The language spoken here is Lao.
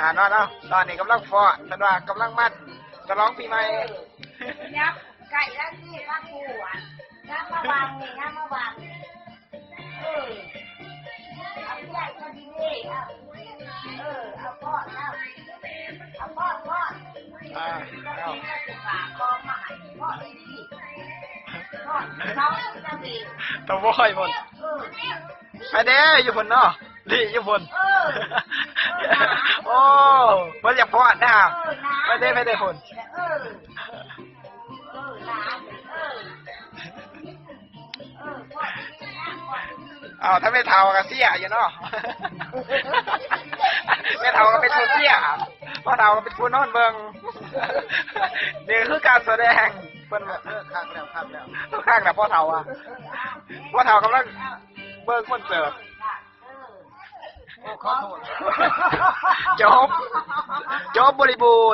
ອ່າ ເນາະ ເນາະ ຕອນນີ້ກຳລັງຟ້ອນ ເພິ່ນວ່າກຳລັງມາສະຫຼອງປີໃໝ່. ຍັບໃກ້ແລ້ວຊິມາກວດ ຍັບມາບັງນີ້ ຍັບມາບັງ. ເອີ ເອົາໃຫຍ່ກວ່ານີ້ເດ້ ເອົາ ເອີ ເອົາປ້ອນ ເອົາ ເອົາປ້ອນ ປ້ອນ. ອ່າ ເອົາ ເອົາປາກຄອງມາໃຫ້ ປ້ອນດີໆ ປ້ອນເຂົາຈະເປັນ ຕາວອຍພຸ້ນ. ເອີ ໄປເດ້ ຢູ່ພຸ້ນເນາະ ລີ້ຢູ່ພຸ້ນ. ເອີ ເອີ ໂອ້ ເພິ່ນຢາກຟ້ອນນະ. ເອີ ໄປເດ້ ໄປເດ້ພຸ້ນ. ເອີ ເອີ ຫຼານ ເອີ ເອີ ປ້ອນດີໆນະ ປ້ອນດີໆ. ອ້າວ ຖ້າແມ່ເຖົ້າກໍເຊຍຢູ່ເນາະ ແມ່ເຖົ້າກໍເປັນຜູ້ເຊຍ ພໍ່ເຖົ້າກໍເປັນຜູ້ນອນເບິ່ງ. ນີ້ຄືການສະແດງ ເພິ່ນວ່າ ເອີ ຄັກແລ້ວ ຄັກແລ້ວ ຄັກແລ້ວ ພໍ່ເຖົ້າວ່າ ພໍ່ເຖົ້າກຳລັງເບິ່ງຄອນເສີດ. ໂອ້ ຂໍໂທດ ຈົບ ຈົບບໍລິບູນ.